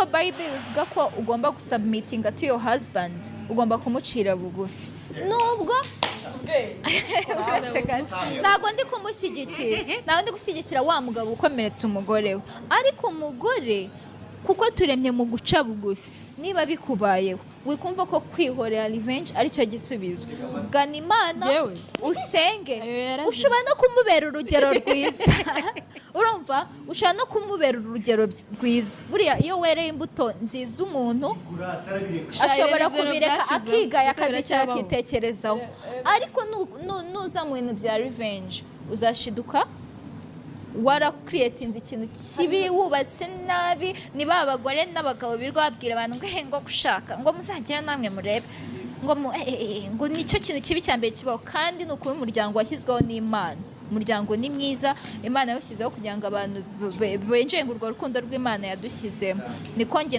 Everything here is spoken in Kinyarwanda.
Nk'uko Bible bivuga ko ugomba gusubmittinga to your husband, ugomba kumucira bugufi, nubwo uretse gato, ntabwo ndi kumushyigikira, ntabwo ndi gushyigikira wa mugabo ukomeretsa umugore we. Ariko umugore, kuko turemye mu guca bugufi, niba bikubayeho, wikumva ko kwihorera, revenge, aricyo gisubizo. Gana Imana, Njyewe? usenge. Ayo yarazize. Ushobora no kumubera urugero rwiza, urumva? Ushobora no kumubera urugero rwiza. Buriya iyo wereye imbuto nziza umuntu, ashobora Ibyo kubireka, byashizeho. akigaya, Gusa akazicara, biracyabaho. akitekerezaho. Ariko nuza mu bintu bya revenge, uzashiduka waracreatinze ikintu kibi, wubatse nabi. Ni ba bagore n'abagabo birirwa babwira abantu ngo: "Eh, ngo gushaka ngo muzagire namwe murebe ngo ngo nicyo kintu kibi cya mbere kibaho." Kandi ni ukuri, umuryango washyizweho n'Imana, umuryango ni mwiza. Imana yawushyizeho kugira ngo abantu benjoyinge urwo rukundo rw'Imana yadushyizemo. Niko njye.